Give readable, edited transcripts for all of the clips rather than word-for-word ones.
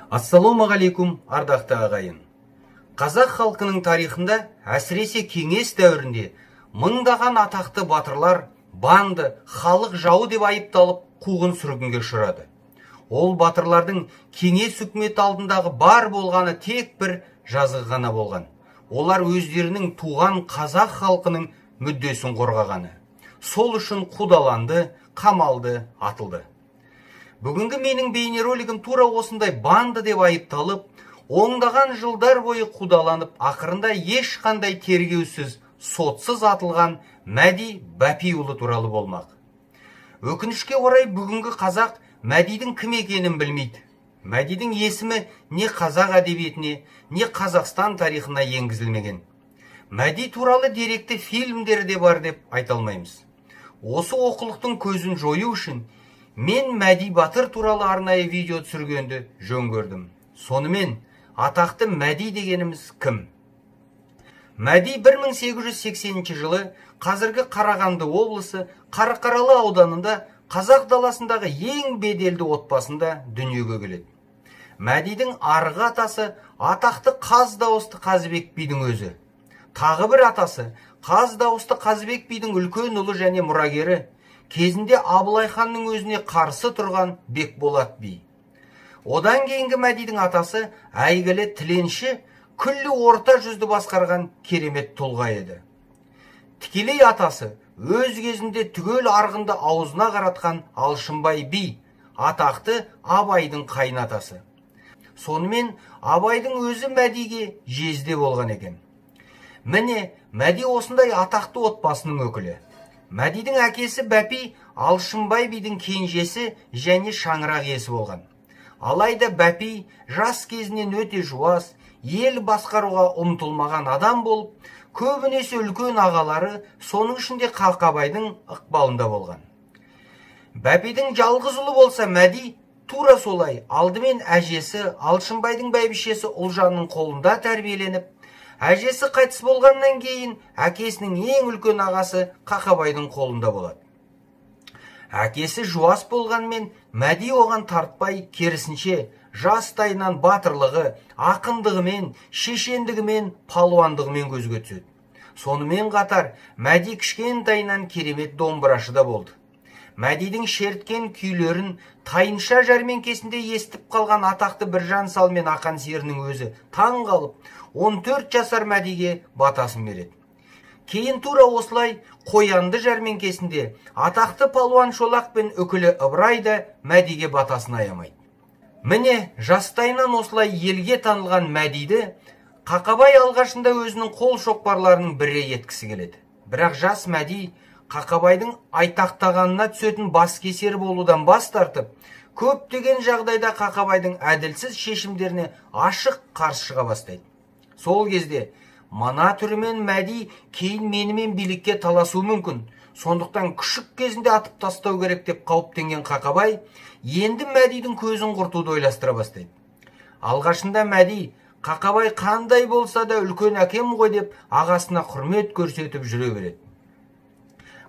Ассалаумағалейкум, ардақты ағайын. Қазақ халқының тарихында, әсіресе кеңес дәуірінде, мыңдаған атақты батырлар банды, халық жауы деп айыпталып, қуғын сүргінге ұшырады. Ол батырлардың кеңес үкіметі алдындағы бар болғаны тек бір жазығы ғана болған. Олар өздерінің туған қазақ халқының мүддесін қорғағаны. Сол үшін қудаланды, қамалды, атылды. Бүгінгі менің бейнеролигім тура осындай банды деп айыпталып, ондаған жылдар бойы қудаланып, ақырында ешқандай тергеусіз, сотсыз атылған Мәди Бәпиұлы туралы болмақ. Өкінішке орай бүгінгі қазақ Мәдидің кім екенін білмейді. Мәдидің есімі не қазақ әдебиетіне, не Қазақстан тарихына енгізілмеген. Мәди туралы деректі фильмдер де бар деп айта алмаймыз. Осы оқулықтың көзін жою үшін мен Мәди батыр туралы арнайы видео түсіргенді жөн көрдім. Сонымен, атақты Мәди дегеніміз кім? Мәди 1880 жылы қазіргі Қарағанды облысы Қарқаралы ауданында қазақ даласындағы ең беделді отбасында дүниеге келеді. Мәдидің арғы атасы атақты қаз дауысты Қазыбек бидің өзі. Тағы бір атасы қаз дауысты Қазыбек бидің үлкен ұлы және мұрагері, кезінде Абылай ханның өзіне қарсы тұрған Бекболат би. Одан кейінгі Мәдидің атасы әйгілі тіленші, күллі орта жүзді басқарған керемет тұлға еді. Тікелей атасы өз кезінде түгел арғынды аузына қаратқан Алшынбай би, атақты Абайдың қайын атасы. Сонымен Абайдың өзі Мәдиге жезде болған екен. Міне, Мәди осындай атақты отбасының өкілі. Мәдидің әкесі Бәпи Алшынбай бидің кенжесі және шаңырақ иесі болған. Алайда Бәпи жас кезінен өте жуас, ел басқаруға ұмтылмаған адам болып, көбінесе үлкен ағалары, соның ішінде Қалқабайдың ықпалында болған. Бәпидің жалғыз ұлы болса Мәди тура солай алдымен әжесі Алшынбайдың бәйбішесі Ұлжанның қолында тәрбиеленіп, әжесі қайтыс болғаннан кейін әкесінің ең үлкен ағасы Қақабайдың қолында болады. Әкесі жуас болғанмен Мәди оған тартпай, керісінше жастайынан батырлығы, ақындығымен, шешендігімен, палуандығымен көзге түседі. Сонымен қатар Мәди кішкентайынан керемет домбырашы да болды. Мәдидің шерткен күйлерін тайынша жәрмеңкесінде естіп қалған атақты Біржан сал мен Ақан серінің өзі таң қалып, 14 жасар Мәдиге батасын береді. Кейін тура осылай Қоянды жәрмеңкесінде атақты палуан Шолақ пен Үкілі Ыбырай да Мәдиге батасын аямайды. Міне, жастайынан осылай елге танылған Мәдиді Қақабай алғашында өзінің қол шоқпарларының бірі еткісі келеді. Бірақ жас Мәди Қақабайдың айтақтағанына түсетін бас кесер болудан бас тартып, көптеген жағдайда Қақабайдың әділсіз шешімдеріне ашық қарсы шыға бастайды. Сол кезде мана түрімен Мәди кейін менімен билікке таласуы мүмкін, сондықтан күшік кезінде атып тастау керек деп қауіптенген Қақабай енді Мәдидің көзін құртуды ойластыра бастайды. Алғашында Мәди Қақабай қандай болса да үлкен әкем ғой деп ағасына құрмет көрсетіп жүре береді.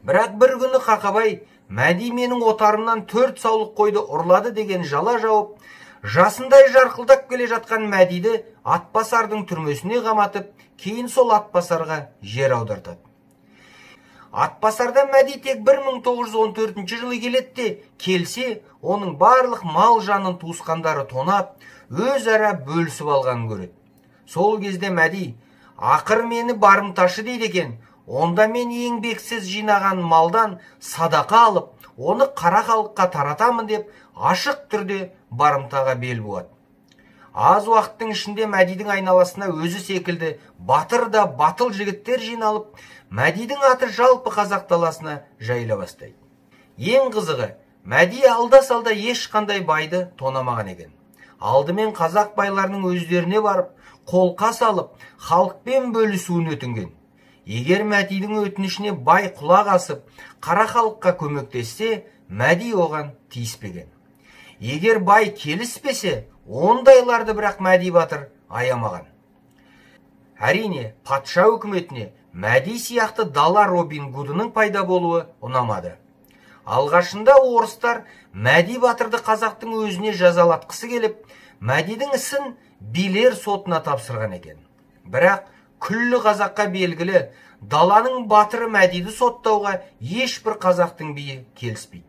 Бірақ бір күні Қақабай Мәди менің отарымнан 4 саулық қойды ұрлады деген жала жауып, жасындай жарқылдап келе жатқан Мәдиді Атбасардың түрмесіне қаматып, кейін сол Атбасарға жер аудартады. Атбасарда Мәди тек 1914 жылы келеді де, келсе, оның барлық мал жанын туысқандары тонап, өзара бөлісіп алғанын көреді. Сол кезде Мәди, ақыр мені барымташы дейді екен, онда мен еңбексіз жинаған малдан садақа алып, оны қара халыққа таратамын деп ашық түрде барымтаға бел буады. Аз уақыттың ішінде Мәдидің айналасына өзі секілді батыр да батыл жігіттер жиналып, Мәдидің аты жалпы қазақ даласына жайыла бастайды. Ең қызығы, Мәди алда-салда ешқандай байды тонамаған екен. Алдымен қазақ байларының өздеріне барып, қолқа салып, халықпен бөлісуін өтінген. Егер Мәдидің өтінішіне бай құлақ асып, қара халыққа көмектессе, Мәди оған тиіспеген. Егер бай келіспесе, ондайларды бірақ Мәди батыр аямаған. Әрине, патша үкіметіне Мәди сияқты дала Робин Гудының пайда болуы ұнамады. Алғашында орыстар Мәди батырды қазақтың өзіне жазалатқысы келіп, Мәдидің ісін билер сотына тапсырған екен. Бірақ күллі қазаққа белгілі даланың батыры Мәдиді соттауға ешбір қазақтың биі келіспейді.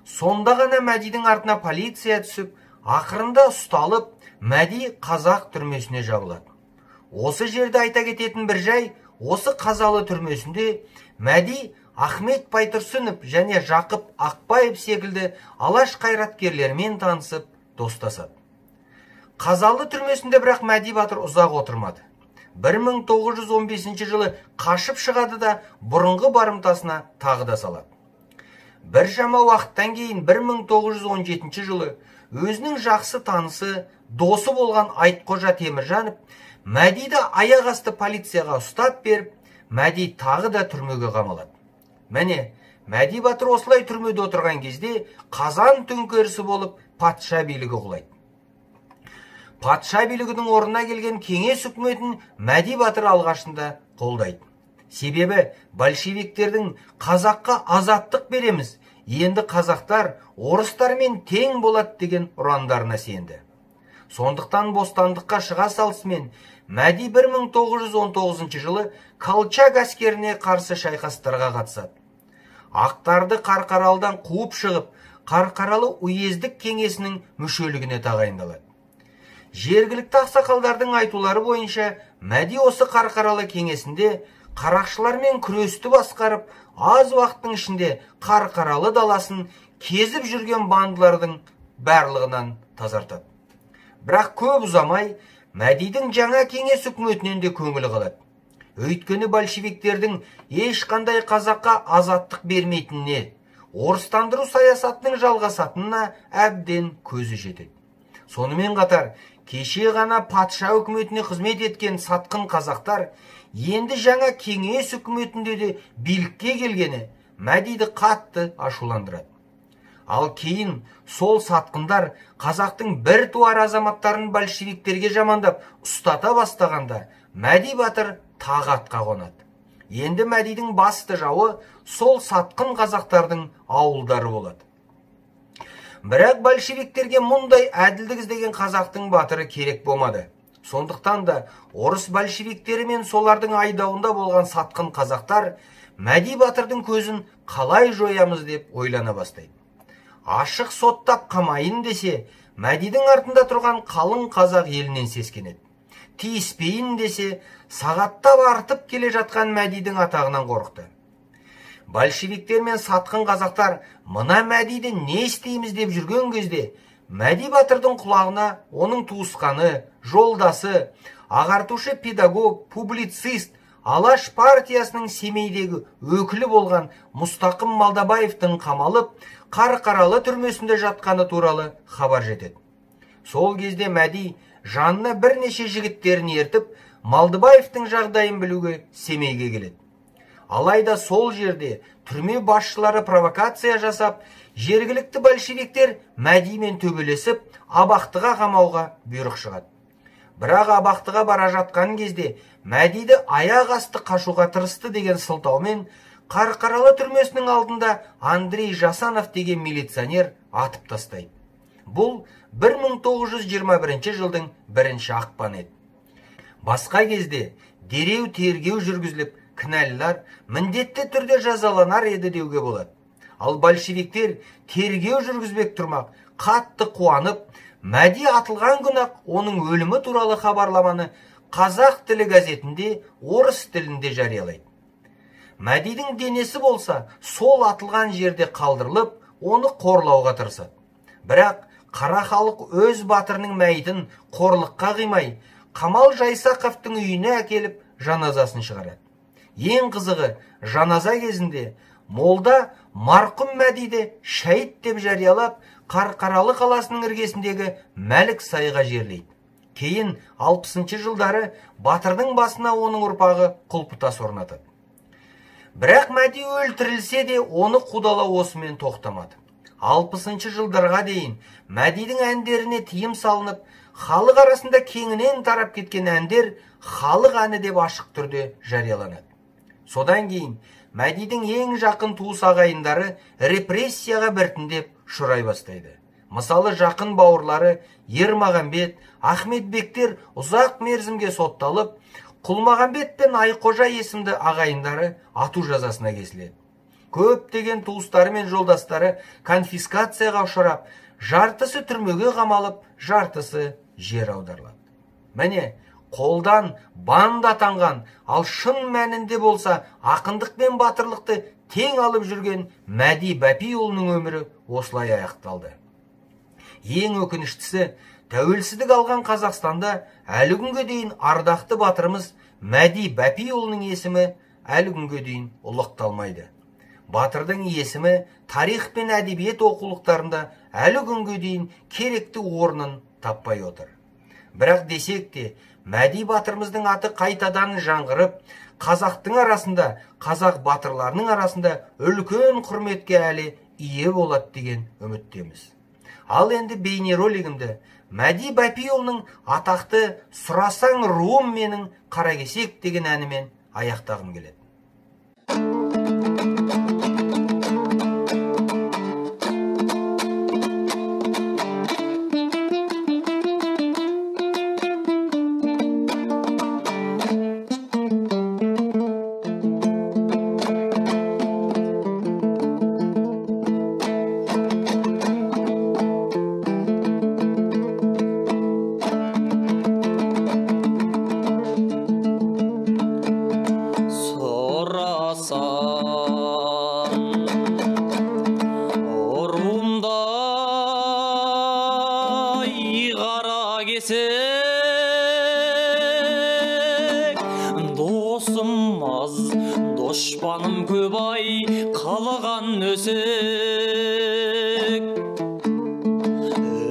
Сонда ғана Мәдидің артына полиция түсіп, ақырында ұсталып, Мәди қазақ түрмесіне жабылады. Осы жерде айта кететін бір жай, осы Қазалы түрмесінде Мәди Ахмет Байтұрсынов және Жақып Ақбаев секілді алаш қайраткерлерімен танысып, достасады. Қазалы түрмесінде бірақ Мәди батыр ұзақ отырмады. 1915 жылы қашып шығады да бұрынғы барымтасына тағы да салады. Біршама уақыттан кейін 1917 жылы өзінің жақсы танысы, досы болған Айтқожа Теміржанов Мәдиді аяқ асты полицияға ұстап беріп, Мәди тағы да түрмеге қамалады. Міне, Мәди батыр осылай түрмеде отырған кезде қазан төңкерісі болып патша билігі құлайды. Патша билігінің орнына келген кеңес үкіметін Мәди батыр алғашында қолдайды. Себебі большевиктердің қазаққа азаттық береміз, енді қазақтар орыстармен тең болады деген ұрандарына сенді. Сондықтан бостандыққа шыға салысымен Мәди 1919 жылы Колчак әскеріне қарсы шайқастарға қатысады. Ақтарды Қарқаралыдан қуып шығып, Қарқаралы уездік кеңесінің мүшелігіне тағайындалады. Жергілікті ақсақалдардың айтулары бойынша Мәди осы Қарқаралы кеңесінде қарақшылармен күресті басқарып, аз уақыттың ішінде Қарқаралы даласын кезіп жүрген бандылардың барлығынан тазартады. Бірақ көп ұзамай Мәдидің жаңа кеңес үкіметінен де көңілі қалады. Өйткені большевиктердің ешқандай қазаққа азаттық бермейтініне, орыстандыру саясатының жалғасатынына әбден көзі жетеді. Сонымен қатар, кеше ғана патша үкіметіне қызмет еткен сатқын қазақтар енді жаңа кеңес үкіметінде де билікке келгені Мәдиді қатты ашуландырады. Ал кейін сол сатқындар қазақтың бір туар азаматтарын большевиктерге жамандап ұстата бастағанда Мәди батыр тағы атқа қонады. Енді Мәдидің басты жауы сол сатқын қазақтардың ауылдары болады. Бірақ большевиктерге мұндай әділдік іздеген қазақтың батыры керек болмады. Сондықтан да орыс большевиктері мен солардың айдауында болған сатқын қазақтар Мәди батырдың көзін қалай жоямыз деп ойлана бастайды. Ашық соттап қамайын десе, Мәдидің артында тұрған қалың қазақ елінен сескенеді. Тиіспейін десе, сағаттап артып келе жатқан Мәдидің атағынан қорықты. Большевиктер мен сатқын қазақтар мына Мәдиді не істейміз деп жүрген кезде, Мәди батырдың құлағына оның туысқаны, жолдасы, ағартушы педагог, публицист, Алаш партиясының Семейдегі өкілі болған Мұстақым Малдабаевтың қамалып, Қарқаралы түрмесінде жатқаны туралы хабар жетеді. Сол кезде Мәди жанына бірнеше жігіттерін ертіп, Малдыбаевтың жағдайын білуге Семейге келеді. Алайда сол жерде түрме басшылары провокация жасап, жергілікті большевиктер Мәдимен төбелесіп, абақтыға қамауға бұйрық шығады. Бірақ абақтыға бара жатқан кезде Мәдиді аяқ асты қашуға тырысты деген сылтаумен Қарқаралы түрмесінің алдында Андрей Жасанов деген милиционер атып тастайды. Бұл 1921 жылдың 1 ақпаны еді. Басқа кезде дереу тергеу жүргізіліп, кінәлілер міндетті түрде жазаланар еді деуге болады. Ал большевиктер тергеу жүргізбек тұрмақ, қатты қуанып, Мәди атылған күні-ақ оның өлімі туралы хабарламаны қазақ тілі газетінде орыс тілінде жариялайды. Мәдидің денесі болса, сол атылған жерде қалдырылып, оны қорлауға тырысады. Бірақ қара халық өз батырының мәйітін қорлыққа қимай, Қамал Жайсақовтың үйіне әкеліп жаназасын шығарады. Ең қызығы, жаназа кезінде молда марқұм Мәдиді шәйіт деп жариялап, Қарқаралы қаласының іргесіндегі Мәлік сайға жерлейді. Кейін 60 жылдары батырдың басына оның ұрпағы құлпытас орнатады. Бірақ Мәди өлтірілсе де, оны қудалау осымен тоқтамады. 60 жылдарға дейін Мәдидің әндеріне тыйым салынып, халық арасында кеңінен тарап кеткен әндер халық әні деп ашық түрде жарияланады. Содан кейін Мәдидің ең жақын туыс ағайындары репрессияға біртіндеп ұшырай бастайды. Мысалы, жақын бауырлары Ермағанбет, Ахметбектер ұзақ мерзімге сотталып, Құлмағанбет пен Айқожа есімді ағайындары ату жазасына кесіледі. Көптеген туыстары мен жолдастары конфискацияға ұшырап, жартысы түрмеге қамалып, жартысы жер аударылады. Міне, қолдан банда атанған, ал шын мәнінде болса ақындық пен батырлықты тең алып жүрген Мәди Бәпиұлының өмірі осылай аяқталды. Ең өкініштісі, тәуелсіздік алған Қазақстанда әлі күнге дейін ардақты батырымыз Мәди Бәпиұлының есімі әлі күнге дейін ұлықталмайды. Батырдың есімі тарих пен әдебиет оқулықтарында әлі күнге дейін керекті орнын таппай отыр. Бірақ десек те, Мәди батырымыздың аты қайтадан жаңғырып, қазақтың арасында, қазақ батырларының арасында үлкен құрметке әлі ие болады деген үміттеміз. Ал енді бейнеролигімді Мәди Бәпиұлының атақты «Сұрасаң руым менің Қаракесек» деген әнімен аяқтағым келеді. Досым аз, дошпаным көп ай, қалған өсек.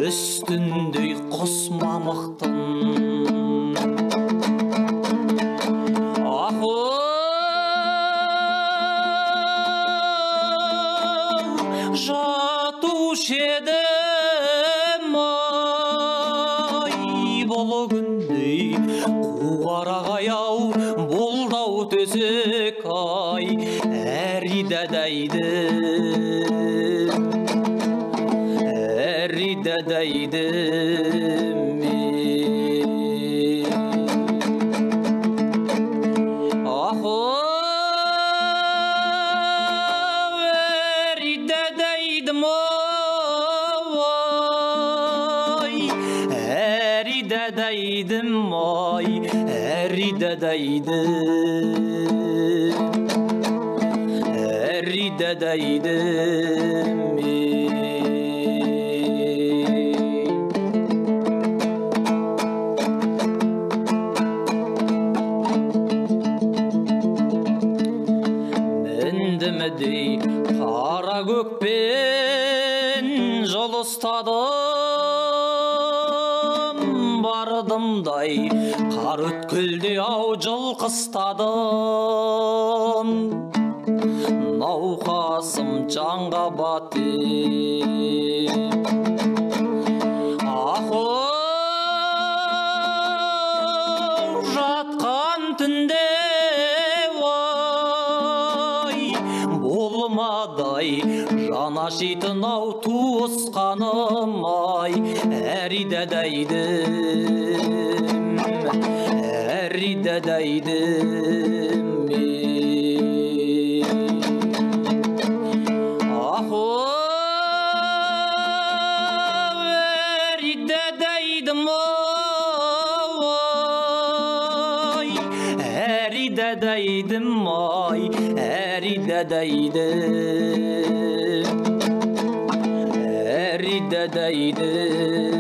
Үстіндей құс мамықтың. Аху, жатушы едім ай, бұл күндей қуарағай ау, болдау төсек ай, әридәдәйдім, әридәдәйдім мен. Аху, әридәдәйдім ай, әридәдәйдім ай, әридәдәйдім, әридәдәйдім мен. Міндімдей қара көкпен жол ұстадым, бардымдай қар өткілде ау жыл қыстадым. Науқасым жанға батып, аху, жатқан түнде ой, болмадай жан ашитын ау туысқаным ай, әридәдәйдім, әридәдәйдім мен. Аху, әридәдәйдім ай, әридәдәйдім ай, әридәдәйдім, әридәдәйдім.